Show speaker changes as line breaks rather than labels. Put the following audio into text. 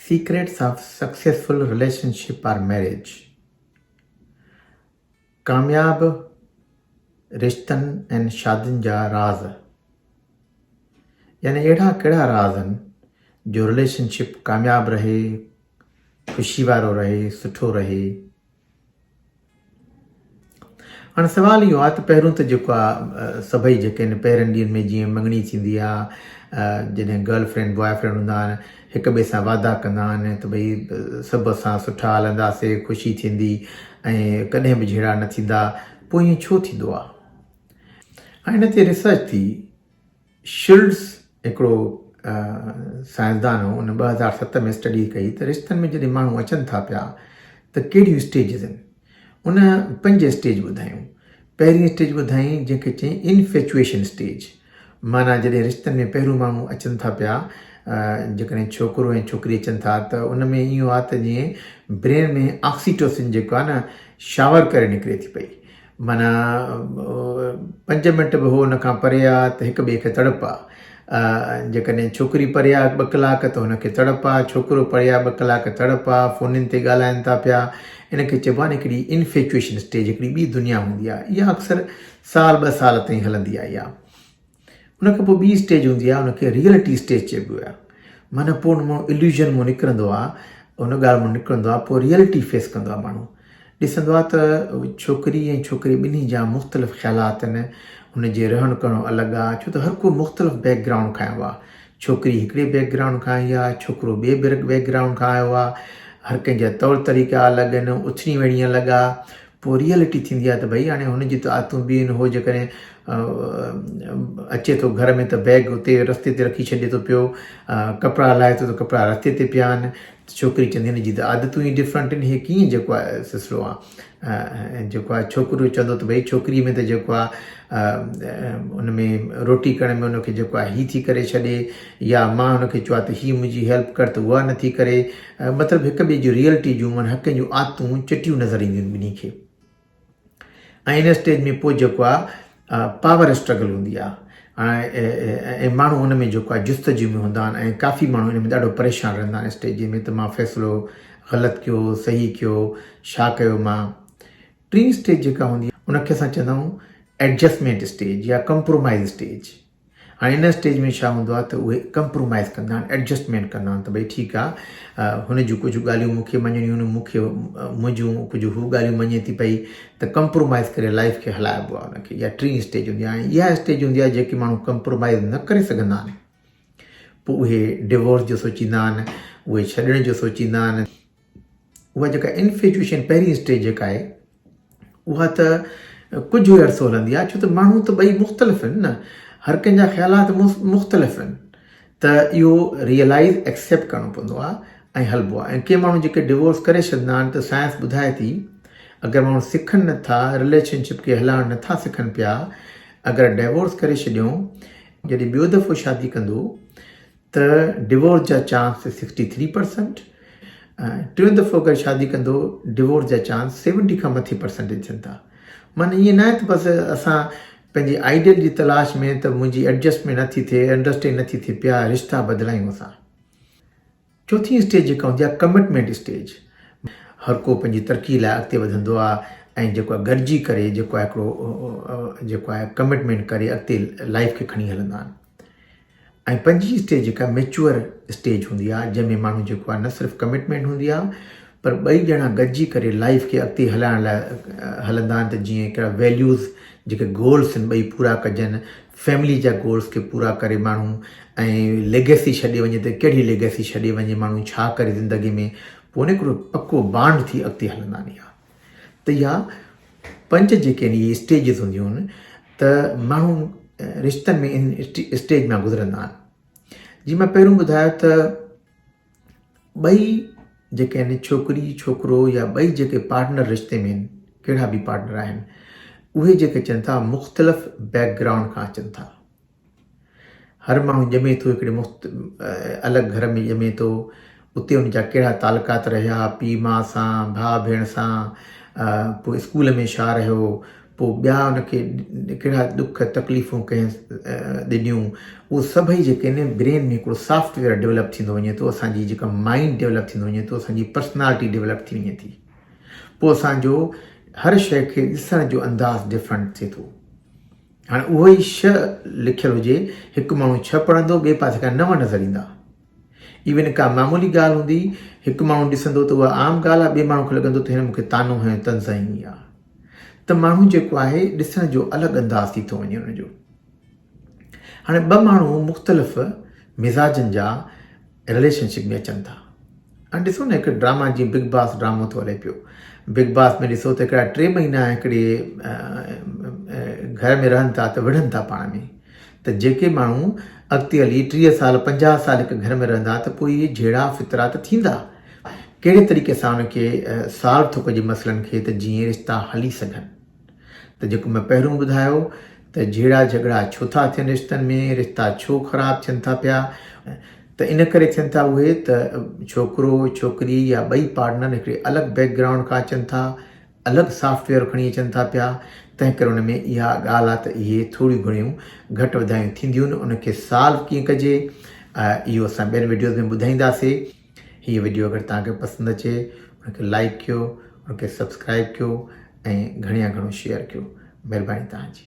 Secrets of Successful Relationship or Marriage، ڪامياب رشتن ۽ شادين جا راز، يعني اهڙا ڪهڙا راز آهن جو رليشن شپ ڪامياب رهي، خوشي وارو رهي، سٺو رهي. هاڻي سوال اهو آهي ته پهريون ته جيڪو آهي سڀئي جيڪي آهن پهرين ڏينهن ۾ جيئن مڱڻي ٿيندي آهي جڏهن گرل فرينڊ بواء فرينڊ هوندا آهن هڪ ٻئي سان وعدا ڪندا آهن ته ڀئي سڀ اسان سٺا هلنداسي خوشي ٿيندي ۽ ڪڏهن به جهيڙا نه ٿيندا پوء ائين ڇو ٿيندو آهي هاڻي هن تي ريسرچ ٿي شلڊز هڪڙو سائنسدان هو ان 2007 ۾ اسٽڊي ڪئي ته رشتن ۾ جڏهن ماڻهو اچن ٿا پيا ته ڪهڙيون اسٽيجز آهن ان پنج اسٽيج ٻڌايون پهرين اسٽيج ٻڌائين جنهن کي چئين انفيچوئيشن اسٽيج معنيٰ جڏهن رشتن ۾ پهريون ماڻهو اچن ٿا پيا جيڪڏهن ڇوڪرو ۽ ڇوڪري اچن ٿا ته ان ۾ اهو آهي ته جيئن برين ۾ آڪسيٽوسن جيڪو آهي نه شاور ڪري نڪري ٿي پئي معنيٰ پنج منٽ به هو ان کان پري آ ته هڪ ٻئي کي تڙپ آ. جيڪڏهن ڇوڪري پري آ ٻه ڪلاڪ ته هن کي تڙپ آ، ڇوڪرو پري آ ٻه ڪلاڪ تڙپ آ، فونن تي ڳالهائن ٿا پيا. ان کي چئبو آ نه هڪڙي انفيچوئيشن اسٽيج هڪڙي ٻي دنيا هوندي آ. اها اڪثر سال ٻه سال تائين هلندي آ اها. ان کان پوء ٻي اسٽيج هوندي آهي ان کي ريئلٽي اسٽيج چئبو آهي معنيٰ پوء ان مان اليوزن مان نڪرندو آهي ان ڳالهه مان نڪرندو آهي پوء ريئلٽي فيس ڪندو آهي ماڻهو ڏسندو آهي ته ڇوڪري ۽ ڇوڪري ٻنهي جا مختلف خيالات آهن هن جي رهڻ ڪرڻ الڳ آهي ڇو ته هر ڪو مختلف بيڪ گرائونڊ کان آيو آهي ڇوڪري هڪڙي بيڪ گرائونڊ کان آئي آهي ڇوڪرو ٻئي بيڪ گرائونڊ کان آيو آهي هر ڪنهن جا طور طريقا الڳ آهن اٿڻي ويهڻي الڳ آهي پوء ريئلٽي ٿيندي آهي ته ڀئي هاڻي هن جي ته عادتون به آهن هو جيڪڏهن اچي ٿو گهر ۾ ته بيگ اتي رستي تي رکي ڇڏي ٿو پيو ڪپڙا لاهي ٿو ته ڪپڙا رستي تي پيا آهن ڇوڪري چوندي هن جي ته عادتون ئي ڊفرنٽ آهن هي ڪيئن جيڪو آهي سلسلو آهي جيڪو آهي ڇوڪرو چوندو ته ڀئي ڇوڪري ۾ ته جيڪو آهي ان ۾ روٽي ڪرڻ ۾ ان کي جيڪو آهي هي ٿي ڪري ڇڏي يا مان هن کي چوان ته هي منهنجي هيلپ ڪر ته اها نٿي ڪري مطلب هڪ ٻئي جون ريئلٽي جون معنيٰ حقين جون عادتون چٽيون نظر اينديون آهن ٻنهي کي ۽ ان اسٽيج ۾ پوء جيڪو آهي پاور اسٽرگل هوندي آهي ۽ ماڻهو ان ۾ جيڪو آهي جستجو ۾ هوندا آهن ۽ ڪافي ماڻهو ان ۾ ڏاڍو پريشان رهندا آهن اسٽيج ۾ ته مان فيصلو غلط ڪيو صحيح ڪيو ڇا ڪيو مان ٽين اسٽيج جيڪا هوندي آهي ان کي اسان چوندا آهيون ايڊجسٽمينٽ اسٽيج يا ڪمپرومائز اسٽيج هاڻي ان اسٽيج ۾ ڇا هوندو آهي ته اهي ڪمپرومائز ڪندا آهن ايڊجسٽمينٽ ڪندا آهن ته ڀئي ٺيڪ آهي هن جون ڪجهه ڳالهيون مون کي مڃڻيون آهن مون کي منهنجون ڪجهه هو ڳالهيون مڃي ٿي پئي ته ڪمپرومائز ڪري لائف کي هلائبو آهي ان کي اها ٽين اسٽيج هوندي آهي ۽ اها اسٽيج هوندي آهي جيڪي ماڻهو ڪمپرومائز نه ڪري سگهندا آهن پوء اهي ڊيورس جو سوچيندا آهن اهي ڇڏڻ جو سوچيندا آهن اها جيڪا انفيچوئيشن پهرين اسٽيج جيڪا آهي اها ته ڪجهه ئي عرصو هلندي آهي ڇو ته ماڻهو ته ٻئي مختلف آهن نه هر ڪنهن جا خيالات مختلف آهن ته اهو ريئلائز ايڪسيپٽ ڪرڻو پوندو آهي ۽ هلبو آهي ۽ ڪي ماڻهو جيڪي ڊيورس ڪري ڇڏندا آهن ته سائنس ٻڌائي ٿي اگر ماڻهو سکن نٿا رليشنشپ کي هلائڻ نٿا سکن پيا اگر ڊيورس ڪري ڇڏيون جڏهن ٻيو دفعو شادي ڪندو ته ڊيورس جا چانس سڪسٽي ٿري پرسنٽ ۽ ٽيون دفعو اگر شادي ڪندو ڊيورس جا چانس سيونٽي کان مٿي پرسنٽيج ٿين ٿا معنی ائين ناهي ته بس اسان پنهنجي آئيڊيل جي تلاش ۾ ته منهنجي ايڊجسٽمينٽ نٿي ٿئي انڊرسٽينڊ نٿي ٿئي پيا رشتا بدلايون اسان چوٿين اسٽيج جيڪا هوندي آهي ڪمٽمينٽ اسٽيج هر ڪو پنهنجي ترقي لاء اڳتي وڌندو آهي ۽ جيڪو آهي گڏجي ڪري جيڪو آهي هڪڙو جيڪو آهي ڪمٽمينٽ ڪري اڳتي لائف کي کڻي هلندا آهن ۽ پنجين اسٽيج جيڪا ميچوئر اسٽيج هوندي آهي جنهن ۾ ماڻهو جيڪو آهي نه صرف ڪمٽمينٽ هوندي آهي پر ٻئي ڄڻا گڏجي ڪري لائف کي اڳتي هلائڻ لاء هلندا آهن ته جيئن هڪڙا ويليوز جيڪي گولس آهن ٻئي پورا ڪجن فيملي جا گولس کي پورا ڪري ماڻهو ۽ ليگيسي ڇڏي وڃي ته ڪهڙي ليگيسي ڇڏي وڃي ماڻهو ڇا ڪري زندگي ۾ پوء ان هڪڙو پڪو بانڊ ٿي اڳتي هلندا آهن اها ته اها پنج جيڪي آهن اهي اسٽيجز هونديون آهن ته ماڻهو رشتن ۾ ان اسٽيج مان گذرندا آهن جي مان پهريون ٻڌايو ته ٻئي جيڪي آهن ڇوڪري ڇوڪرو يا ٻئي جيڪي پارٽنر رشتي ۾ آهن ڪهڙا به پارٽنر آهن اهي جيڪي اچن ٿا مختلف بيڪ گرائونڊ کان اچن ٿا هر ماڻهو ڄمي ٿو هڪڙي مخت الڳ گهر ۾ ڄمي ٿو اتي ان جا ڪهڙا تعلقات رهيا پيء ماء سان ڀاء ڀيڻ سان پوء اسڪول ۾ ڇا رهيو پوء ٻيا ان کي ڪهڙا ڏک تڪليفون ڪنهن ڏنيون، اهو سڀئي جيڪي آهن برين ۾ هڪڙو سافٽ ويئر ڊولپ ٿيندو وڃي ٿو، اسان جي جيڪا مائنڊ ڊولپ ٿيندو وڃي ٿو، اسان جي پرسنالٽي ڊولپ ٿي وڃي ٿي. پوء اسان جو هر شيء کي ڏسڻ جو انداز ڊفرنٽ ٿئي ٿو. هاڻي اهو ئي ش لکيل هجي، هڪ ماڻهو ڇهه پڙهندو، ٻئي پاسي کان نو نظر ايندا. ايون ڪا معمولي ڳالهه هوندي، هڪ ماڻهو ڏسندو ته اها عام ڳالهه آهي، ٻئي ماڻهو کي لڳندو ته هن مون کي طعنو هنيو، طنز هنئي آهي. ته ماڻهو جيڪو آهي ڏسڻ جو الڳ انداز ٿي ٿو وڃي ان جو. هاڻي ٻه ماڻهو مختلف مزاجن جا رليشن شپ ۾ اچن ٿا. هاڻي ڏسو نه هڪ ڊراما جيئن بگ باس ڊرامو ٿو هلي پيو. بگ باس ۾ ڏسو ته هڪڙا ٽي مهينا هڪڙي گهر ۾ رهن ٿا ته وڙهن ٿا پاڻ ۾. ته جيڪي ماڻهو اڳتي هلي 30 سال 50 سال هڪ گهر ۾ رهندا ته پوء اهي جهيڙا فترا ته ٿيندا. ڪهڙي طريقي سان ان کي سالو ٿو ڪجي مسئلن کي ته جيئن رشتا هلي سگهن. ته جيڪو مون پهريون ٻڌايو ته جهيڙا جهڳڙا ڇو ٿا ٿين رشتن ۾، رشتا ڇو خراب ٿين ٿا پيا ته ان ڪري ٿين ٿا اهي ته ڇوڪرو ڇوڪري يا ٻئي پارٽنر هڪڙي الڳ بيڪ گرائونڊ کان اچن ٿا، الڳ سافٽ ويئر کڻي اچن ٿا پيا، تنهن ڪري ان ۾ اها ڳالهه آهي ته اهي ٿوريون گهڻيون گهٽ وڌايون ٿينديون ان کي سالو ڪيئن ڪجي اهو اسان ٻين وڊيوز ۾ ٻڌائينداسي. هيء وڊيو اگر توهان کي پسند اچي ان کي لائيڪ ڪيو ان کي سبسڪرائيب ڪيو ۽ گهڻي کان گهڻو شيئر ڪيو مهرباني توهان جي.